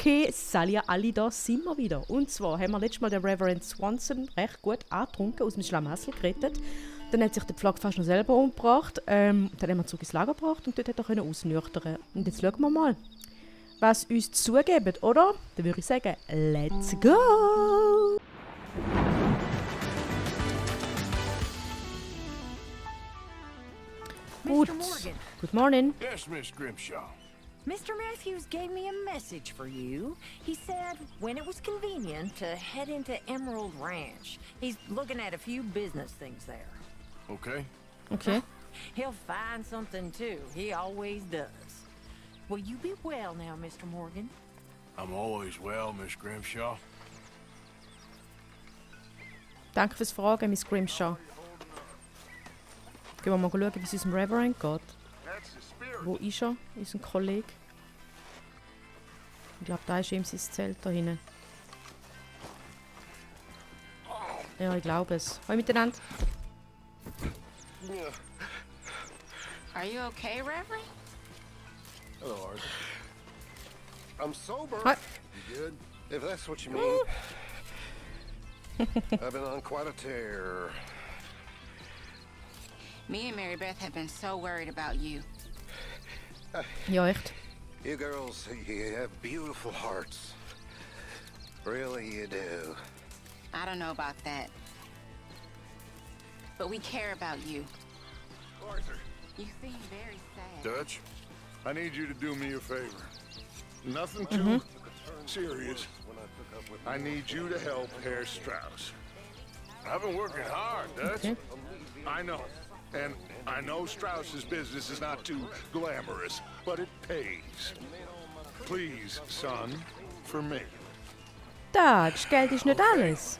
Okay, salut alle, da sind wir wieder. Und zwar haben wir letztes Mal den Reverend Swanson recht gut angetrunken, aus dem Schlamassel gerettet. Dann hat sich der Pflag fast noch selber umgebracht. Dann haben wir zurück ins Lager gebracht und dort hat er ausnüchtern. Und jetzt schauen wir mal, was uns zugeben, oder? Dann würde ich sagen, let's go! Gut. Mr. Morgan. Good morning. Yes, Miss Grimshaw. Mr. Matthews gave me a message for you. He said when it was convenient to head into Emerald Ranch. He's looking at a few business things there. Okay. Okay. He'll find something too. He always does. Will you be well now, Mr. Morgan? I'm always well, Miss Grimshaw. Danke fürs Fragen, Miss Grimshaw. Gehen wir mal schauen, wie es unserem Reverend geht. Wo ist er, unser Kollege? Ich glaube, da ist ihm sein Zelt da hinten. Ja, ich glaube es. Hallo miteinander. Are you okay, Reverend? Hello, Arthur. I'm sober. Hi. You good? If that's what you mean. I've been on quite a tear. Me and Mary Beth have been so worried about you. Ja, echt. You girls, you have beautiful hearts. Really, you do. I don't know about that. But we care about you. Arthur, You seem very sad. Dutch, I need you to do me a favor. Nothing too serious. I need you to help Herr Strauss. I've been working hard, Dutch. Okay. I know. And I know Strauss's business is not too glamorous, but it pays. Please, son, for me. Das Geld ist nicht alles.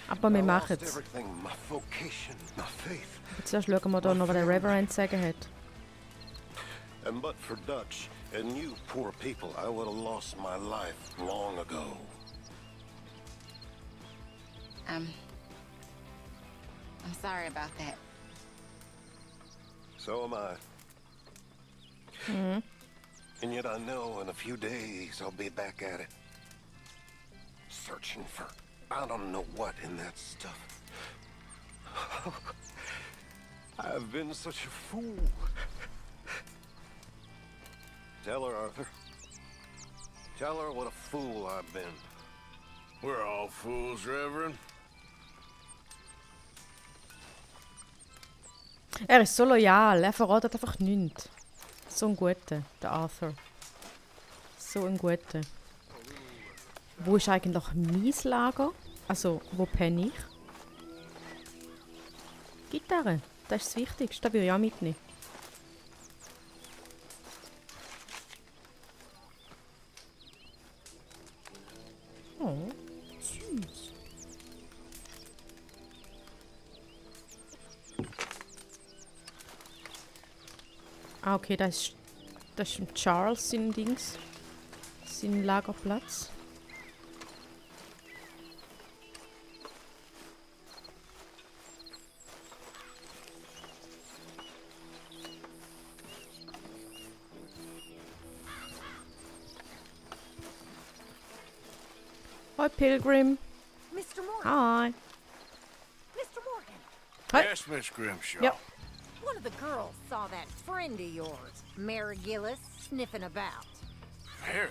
Aber wir I machen lost es. everything, my vocation, my faith. Zuerst schauen wir da noch, was der Reverend zu sagen hat. And but for Dutch and you poor people, I would have lost my life long ago. I'm sorry about that. So am I. And yet I know in a few days I'll be back at it. Searching for I don't know what in that stuff. I've been such a fool. Tell her, Arthur. Tell her what a fool I've been. We're all fools, Reverend. Er ist so loyal, er verratet einfach nichts. So ein Guter, der Arthur. So ein Guter. Wo ist eigentlich mein Lager? Also, wo penne ich? Gitarre, das ist das Wichtigste, das würde ich auch mitnehmen. Oh, süß. Ah, okay, das ist Charles sein Dings. Sein Lagerplatz. Hi, Pilgrim. Mr. Morgan. Hi. Mr. Morgan. Hi. Yes, Miss Grimshaw. Yep. One of the girls saw that friend of yours, Mary Gillis, sniffing about. Mary.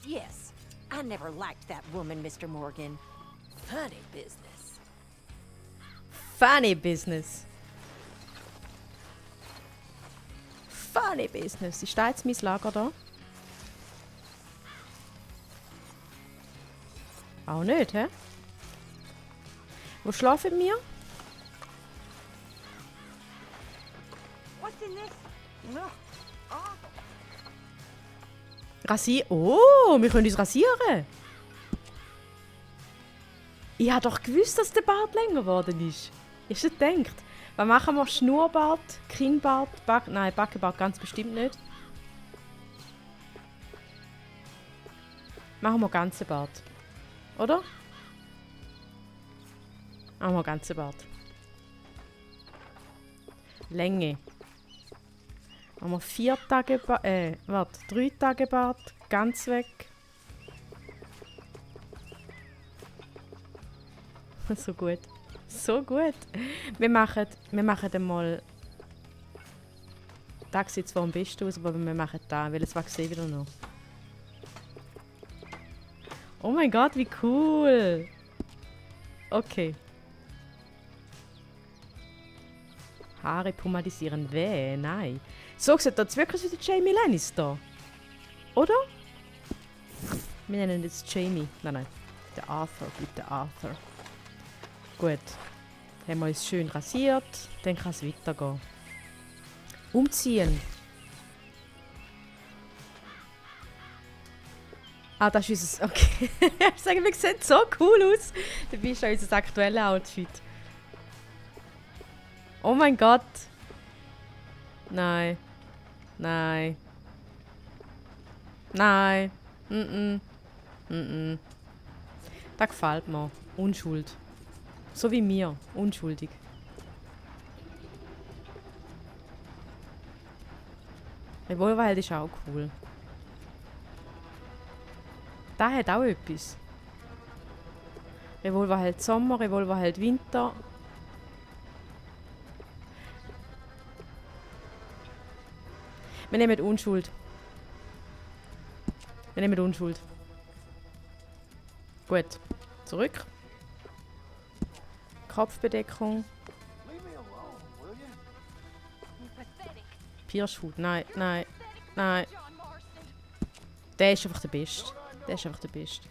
Yes, I never liked that woman, Mr. Morgan. Funny business. Funny business. Funny business. Ist da jetzt mein Lager da? Auch nicht, hä? Wo schlafen wir? What's in this? No. Rasieren. Oh, wir können uns rasieren. Ich habe doch gewusst, dass der Bart länger geworden ist. Hast du gedacht? Was machen wir? Schnurrbart, Kinnbart, nein, Backenbart ganz bestimmt nicht. Machen wir ganzen Bart. Oder? Machen wir ganzen Bart. Länge. Machen wir 4 Tage Bart, 3 Tage Bart, ganz weg. So gut. So gut. Wir machen einmal... Das sieht zwar am besten aus, aber wir machen da, weil es wächst wieder noch. Oh mein Gott, wie cool! Okay. Haare pomadisieren. Weh, nein. So sieht das wirklich wie der Jamie Lannister. Oder? Wir nennen ihn jetzt Jamie. Nein. Der Arthur. Bitte Arthur. Gut. Haben wir uns schön rasiert. Dann kann es weitergehen. Umziehen. Ah, das ist unser... Okay. Ich sage, wir sehen so cool aus. Dabei ist ja unser aktuelles Outfit. Oh mein Gott. Nein. Nein. Nein. Das gefällt mir. Unschuld. So wie mir. Unschuldig. Revolverheld ist auch cool. Da hat auch etwas. Revolverheld Sommer, Revolverheld Winter. Wir nehmen Unschuld. Wir nehmen Unschuld. Gut. Zurück. Kopfbedeckung. Pirschhut. Nein, nein, nein. Der ist einfach der Beste. Der ist einfach der Beste.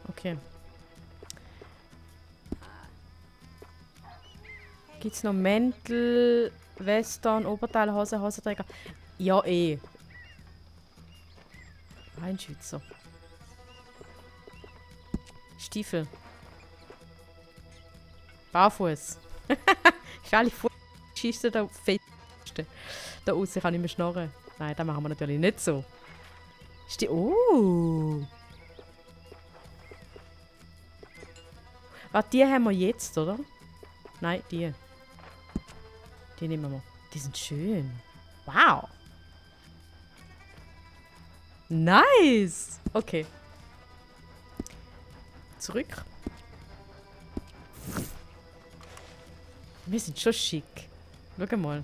Okay. Gibt es noch Mäntel, Western, Oberteil, Hose, Hosenträger? Ja, eh. Einschützer. Stiefel. Barfuß. Für alle Schiste da feste. Da außen kann ich mir schnarren. Nein, das machen wir natürlich nicht so. Oh! Die haben wir jetzt, oder? Nein, die. Die nehmen wir. Die sind schön. Wow! Nice! Okay. Zurück. Wir sind schon schick. Schau mal.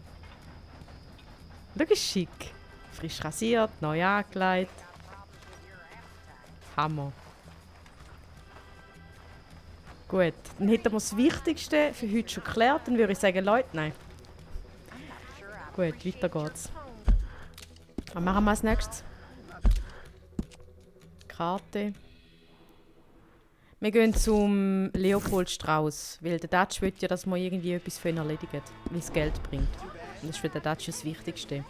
Schau, wie schick. Frisch rasiert, neu angelegt. Hammer. Gut, dann hätten wir das Wichtigste für heute schon geklärt. Dann würde ich sagen, Leute, nein. Gut, weiter geht's. Was machen wir als nächstes? Karte. Wir gehen zum Leopold Strauss, weil der Dutch will ja, dass man irgendwie etwas für ihn erledigt, weil es Geld bringt. Und das ist für den Dutch das Wichtigste.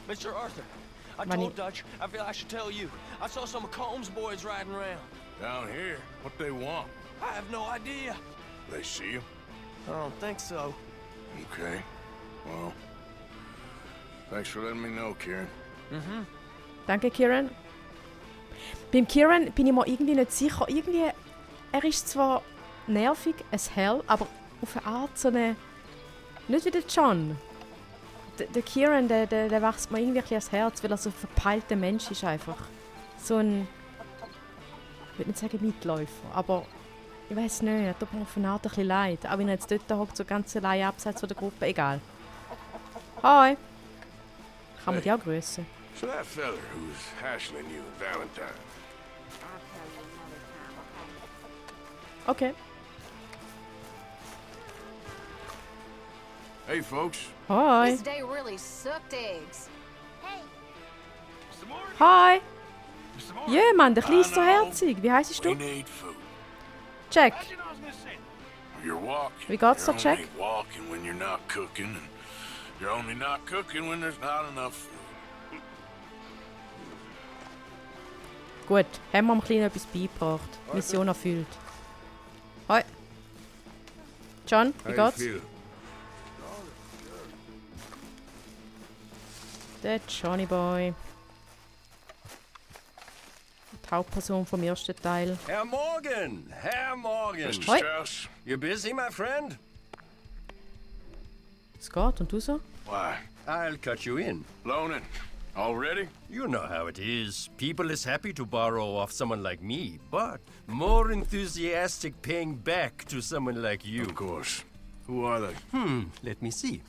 Mr. Arthur, I told Dutch, I feel I should tell you. I saw some of Combs' boys riding around. Down here? What they want? I have no idea. They see you? I don't think so. Okay. Well, thanks for letting me know, Kieran. Danke, Kieran. Beim Kieran bin ich mir irgendwie nicht sicher. Irgendwie, er ist zwar nervig as hell, aber auf eine Art so eine... Nicht wie der John. Der Kieran, der wächst mir irgendwie ein bisschen ans Herz, weil er so ein verpeilter Mensch ist einfach. So ein... Ich würde nicht sagen Mitläufer, aber... Ich weiß nicht, er tut mir auf eine Art ein bisschen leid. Auch wenn er jetzt dort hockt, so ganz allein abseits von der Gruppe, egal. Hi! Kann man die auch grüßen? So that feller who's hassling you and Valentine. Okay. Hey, folks. Hi! This day really sucked eggs. Hi! Ja, Mann, der Kleine ist so herzig. Wie heisst We du? need food. Jack. You're walking. Wie geht's dir, You're Jack? only walking when you're not cooking, and you're only not cooking when there's not enough food. Gut, haben wir dem Kleinen etwas beigebracht. Mission erfüllt. Hi. John, wie geht's? Der Johnny Boy. Die Hauptperson vom ersten Teil. Herr Morgan! Herr Morgan! Mr. Hoi. Strauss? You busy, my friend? Es geht, und du so? Why? I'll cut you in. Lonin, Already? You know how it is. People is happy to borrow off someone like me, but more enthusiastic paying back to someone like you. Of course. Who are they? Let me see.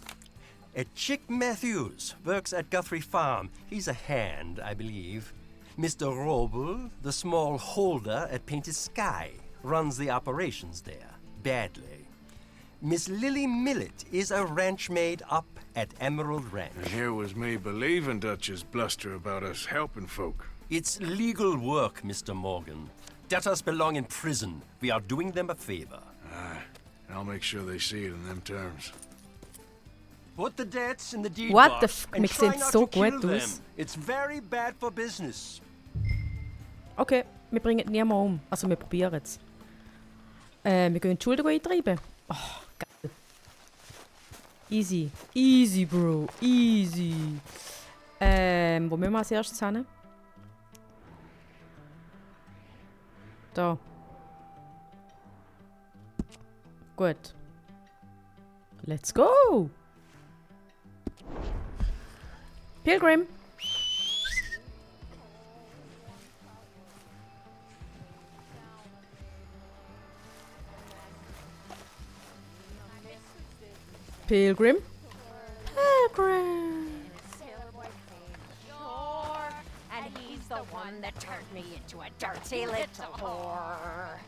Chick Matthews works at Guthrie Farm. He's a hand, I believe. Mr. Roble, the small holder at Painted Sky, runs the operations there, badly. Miss Lily Millet is a ranch maid up at Emerald Ranch. And here was me believing Dutch's bluster about us helping folk. It's legal work, Mr. Morgan. Debtors belong in prison. We are doing them a favor. Aye. And I'll make sure they see it in them terms. Put the debts in the deed What the box f- and makes try it not so to kill gut them. aus. It's very bad for business. Okay, wir bringen niemanden um. Also wir probieren es. Wir gehen die Schulden eintreiben. Oh, geil. Easy. Easy, Bro. Easy. Wo müssen wir als erstes hin? Da. Gut. Let's go! Pilgrim! Pilgrim? Pilgrim! Sure. And he's the one that turned me into a dirty little whore.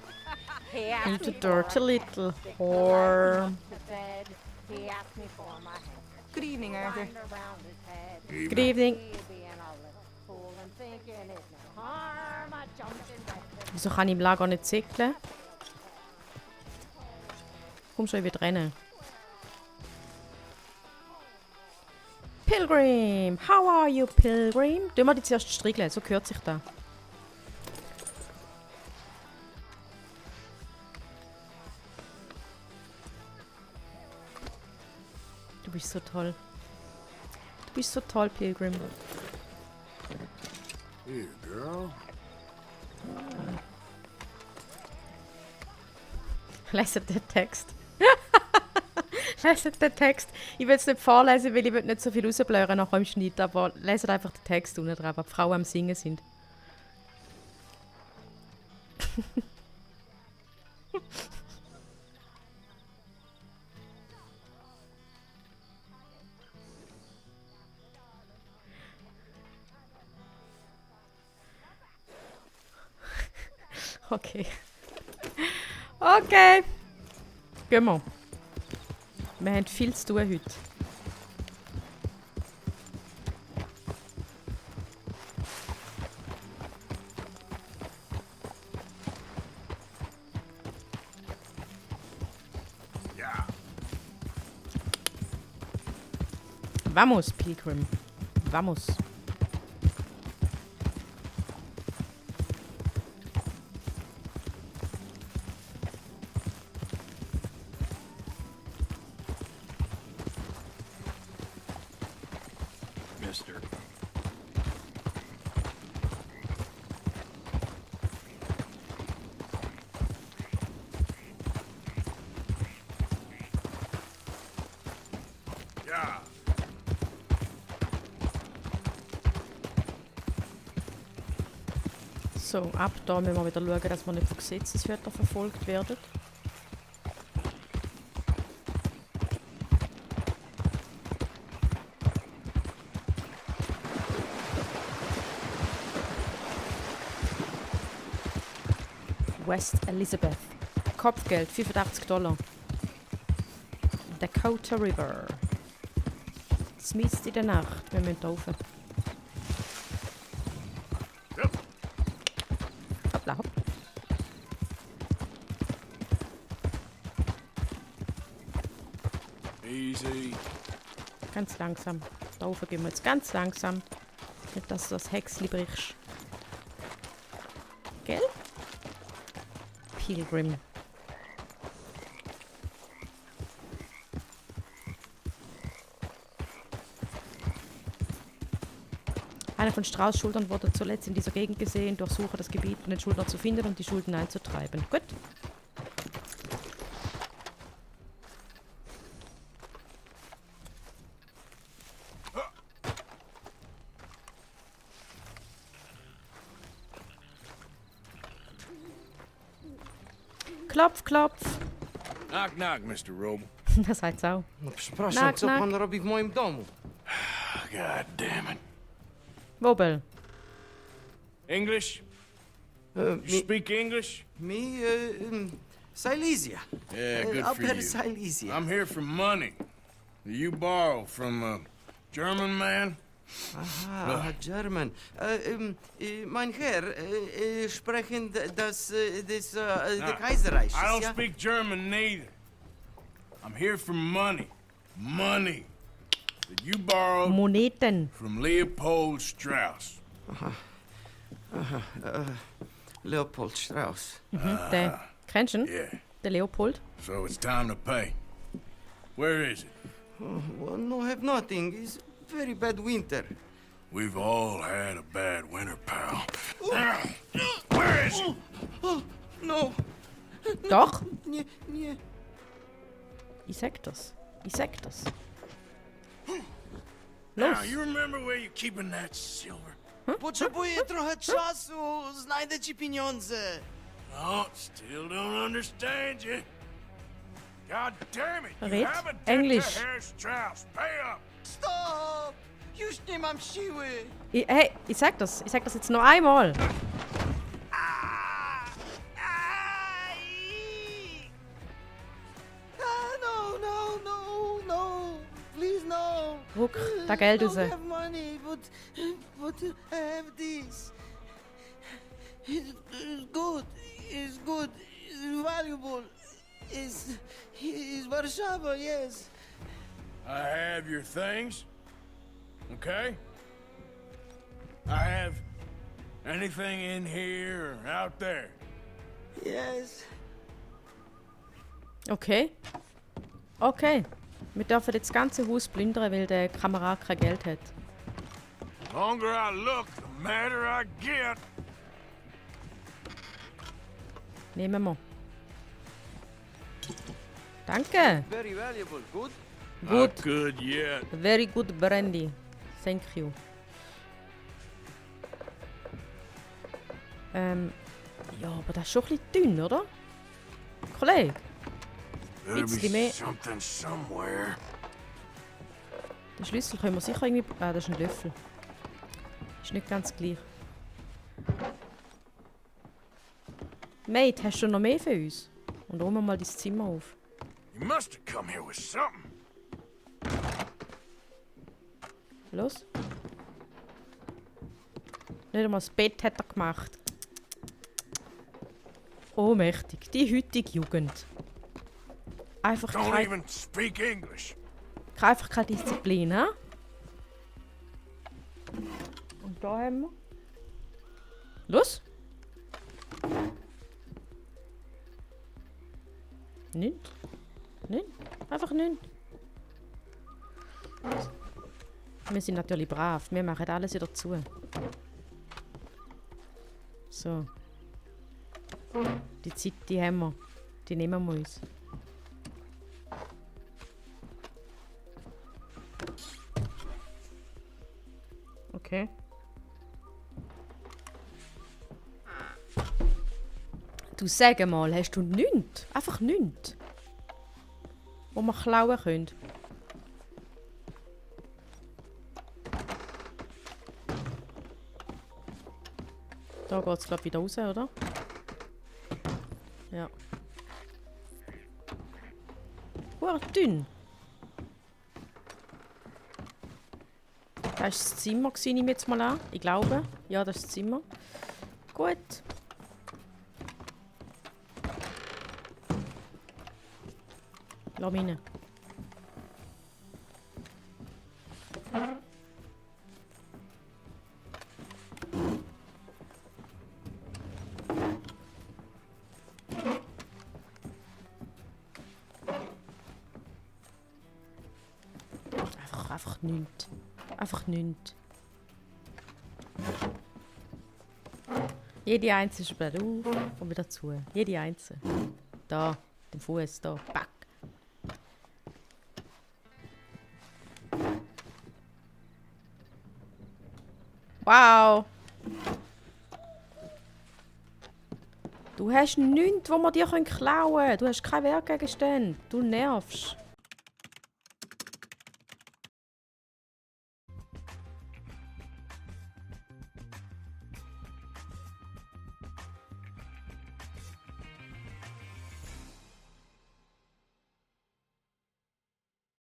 He asked Into me dirty for a little hand whore. to bed. He asked me for my hand. Good evening, Arthur. Wind around his head. Good evening. He being a little fool and thinking it's no harm. I jumped in bed. Wieso kann ich im Lager nicht segeln? Komm schon, ich will rennen. Pilgrim! How are you, Pilgrim? Tun wir die zuerst striegeln, so gehört sich das. Du bist so toll. Du bist so toll, Pilgrim. Here, girl. Leset den Text. Leset den Text. Ich will es nicht vorlesen, weil ich will nicht so viel rausblören nach dem Schnitt, aber leset einfach den Text unten dran, wo die Frauen am Singen sind. Okay. Okay. Gehen wir. Wir haben viel zu tun heute. Ja. Vamos, Pilgrim. Vamos. Mister. Ja. So, ab da müssen wir wieder schauen, dass wir nicht von Gesetzeshütern verfolgt werden. West Elizabeth. Kopfgeld $85. Dakota River. Smith in der Nacht. Wir müssen da rauf. Hoppla, hopp. Easy. Ganz langsam. Da rauf gehen wir jetzt ganz langsam. Nicht, dass du das Häcksli brichst. Gell? Pilgrim. Einer von Strauß' Schultern wurde zuletzt in dieser Gegend gesehen. Durchsuche das Gebiet, um den Schuldner zu finden und die Schulden einzutreiben. Gut. Klopf, klopf. Knock, knock, Mr. Roble. Das sagt's auch. No przepraszam, Knak, co knak. pan robi w moim domu? God damn it. Wobel. English? You speak English? Silesia. Yeah, good for Upper you. Silesia. I'm here for money. You borrow from a German man? Aha, German. Mein Herr, sprechen das Kaiserreich. I don't ja? speak German neither. I'm here for money. Money that you borrowed Moneten. from Leopold Strauss. Leopold Strauss. Der. Kennst du ihn? Yeah. Der Leopold. So it's time to pay. Where is it? Well, no, have nothing. It's very bad winter. We've all had a bad winter, pal. Where is it? No, Doch. nie. Ich sag das. Ich sag das. Now, Los. you remember where you're keeping that silver? Potrzebuję trochę czasu. Znajdę ci pieniądze. No, still don't understand you. God damn it! You Red have a debt English. to Herr Strauss. Pay up. Stop! Już nie mam siły. Hey, ich sag das. Ich sag das jetzt noch einmal. No. Please, no. Ruck, da Geld raus. I don't have money, but I have this. It's good. It's good. It's valuable. It's Warszawa, yes. I have your things. Okay? I have anything in here or out there. Yes. Okay. Okay. Wir dürfen jetzt das ganze Haus plündern, weil der Kamerad kein Geld hat. The longer I look, the madder I get. Nehmen wir. Danke. Very valuable. Good. Good. Not good yet. Very good brandy. Thank you. Ja, aber das ist schon ein bisschen dünn, oder? Kollege, Better Bisschen mehr. be something somewhere. den Schlüssel können wir sicher irgendwie... Ah, das ist ein Löffel. Ist nicht ganz gleich. Mate, hast du noch mehr für uns? Und räumen wir mal dein Zimmer auf. You must have come here with something. Los. Nicht einmal das Bett hat er gemacht. Ohnmächtig. Die heutige Jugend. Einfach Don't keine, even speak English. einfach keine Disziplin, hä? Und da haben wir... Los! Nicht. Nicht. Einfach nicht. Wir sind natürlich brav. Wir machen alles wieder zu. So. Die Zeit, die haben wir. Die nehmen wir uns. Okay. Du, sag mal, hast du nichts? Einfach nichts? Wo wir klauen können? Da geht es, glaube ich, wieder raus, oder? Ja. Dünn. Das war das Zimmer, nehme ich jetzt mal an. Ich glaube. Ja, das ist das Zimmer. Gut. Lass mich rein. Einfach nichts. Einfach nichts. Jede einzelne sperrt auf und wieder zu. Jede einzelne. Da, den Fuß, da. Pack. Wow! Du hast nichts, wo wir dir klauen können. Du hast keinen Wertgegenstand. Du nervst.